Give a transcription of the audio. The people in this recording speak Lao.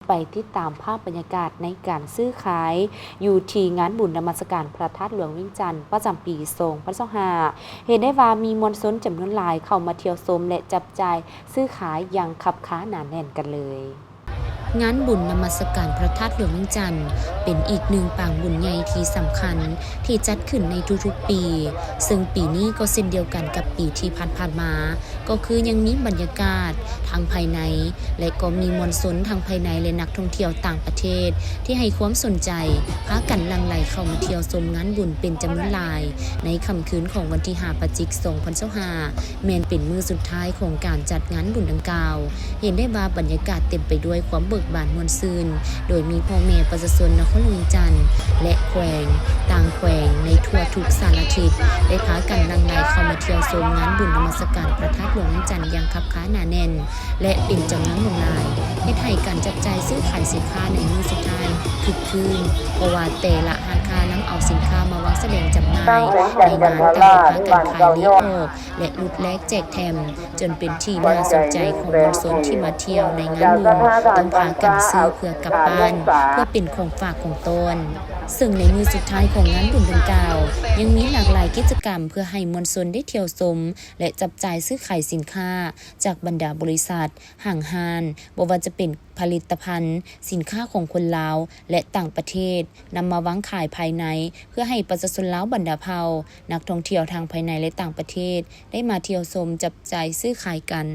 ໄປຕິດຕາມພາບບັນຍາກາດໃນການຊື້ຂາຍຢູ່ທີ່ງານບຸນນະມັດສະການພະທາດຫຼວງວຽງຈັນ ປະຈຳປີສອງພັນຊາວຫ້າ ເຫັນໄດ້ວ່າມີມວນຊົນຈຳນວນຫຼາຍເຂົ້າມາທ່ຽວຊົມ ແລະ ຈັບຈ່າຍຊື້ຂາຍຢ່າງຄັບຄາໜາແໜ້ນກັນເລີຍ. ງານບຸນນະມັດສະການພະທາດຫຼວງວຽງຈັນ ເປັນອີກໜຶ່ງປາງບຸນໃຫຍ່ທີ່ສຳຄັນທີ່ຈັດຂຶ້ນໃນທຸກໆປີ, ເຊິ່ງປີນີ້ກໍເຊັ່ນດຽວກັນກັບປີທີ່ຜ່ານໆມາ, ກໍຄືຍັງມີບັນຍາກາດທັງພາຍໃນ ແລະ ກໍມີມວນຊົນທັງພາຍໃນ ແລະ ນັກທ່ອງທ່ຽວຕ່າງປະເທດ ທີ່ໃຫ້ຄວາມສົນໃຈ ພາກັນຫຼັ່ງໄຫຼເຂົ້າມາທ່ຽວຊົມງານບຸນເປັນຈຳນວນຫຼາຍ ໃນຄ່ຳຄືນຂອງວັນທີຫ້າ ພະຈິກ ສອງພັນຊາວຫ້າ ແມ່ນເປັນມື້ສຸດທ້າຍຂອງການຈັດງານບຸນດັ່ງກ່າວ. ເຫັນໄດ້ວ່າບັນຍາກາດເຕັມໄປດ້ວຍຄວາມເບີກບານມ່ວນຊື່ນ, ໂດຍມີພໍ່ແມ່ປະຊາຊົນນະຄອນຫຼວງວຽງຈັນ ແລະ ແຂວງ, ຕ່າງແຂວງໃນທົ່ວທຸກສາລະທິດ ໄດ້ພາກັນຫຼັ່ງໄຫຼເຂົ້າມາທ່ຽວຊົມງານບຸນນະມັດສະການພະທາດຫຼວງວຽງຈັນຢ່າງຄັບຄາໜາແໜ້ນ ແລະ ເປັນຈຳນວນຫຼວງຫຼາຍ, ເຮັດໃຫ້ການຈັບຈ່າຍຊື້ຂາຍສິນຄ້າໃນມື້ສຸດທ້າຍຄຶກຄື້ນ, ເພາະວ່າແຕ່ລະຮ້ານຄ້ານຳເອົາສິນຄ້າມາວາງສະແດງຈຳໜ່າຍໃນງານ ຕ່າງພາກັນຂາຍລີ້ອອກ ແລະ ຫຼຸດແລກແຈກແຖມ, ຈົນເປັນທີ່ໜ້າສົນໃຈຂອງມວນຊົນທີ່ມາທ່ຽວໃນງານບຸນ, ຕ້ອງພາກັນຊື້ເພື່ອກັບບ້ານ, ເພື່ອເປັນຂອງຝາກຂອງຕ້ອນ. ເຊິ່ງໃນມື້ສຸດທ້າຍຂອງງານບຸນດັ່ງກ່າວ, ຍັງມີຫຼາກຫຼາຍກິດຈະກຳເພື່ອໃຫ້ມວນຊົນໄດ້ທ່ຽວຊົມ ແລະ ຈັບຈ່າຍຊື້ຂາຍສິນຄ້າຈາກບັນດາບໍລິສັດ, ຫ້າງຮ້ານ, ບໍ່ວ່າຈະເປັນຜະລິດຕະພັນ, ສິນຄ້າຂອງຄົນລາວ ແລະ ຕ່າງປະເທດ, ນຳມາວາງຂາຍພາຍໃນ ເພື່ອໃຫ້ປະຊາຊົນລາວບັນດາເຜົ່າ, ນັກທ່ອງທ່ຽວທັງພາຍໃນ ແລະ ຕ່າງປະເທດ ໄດ້ມາທ່ຽວຊົມ, ຈັບຈ່າຍຊື້ຂາຍກັນ.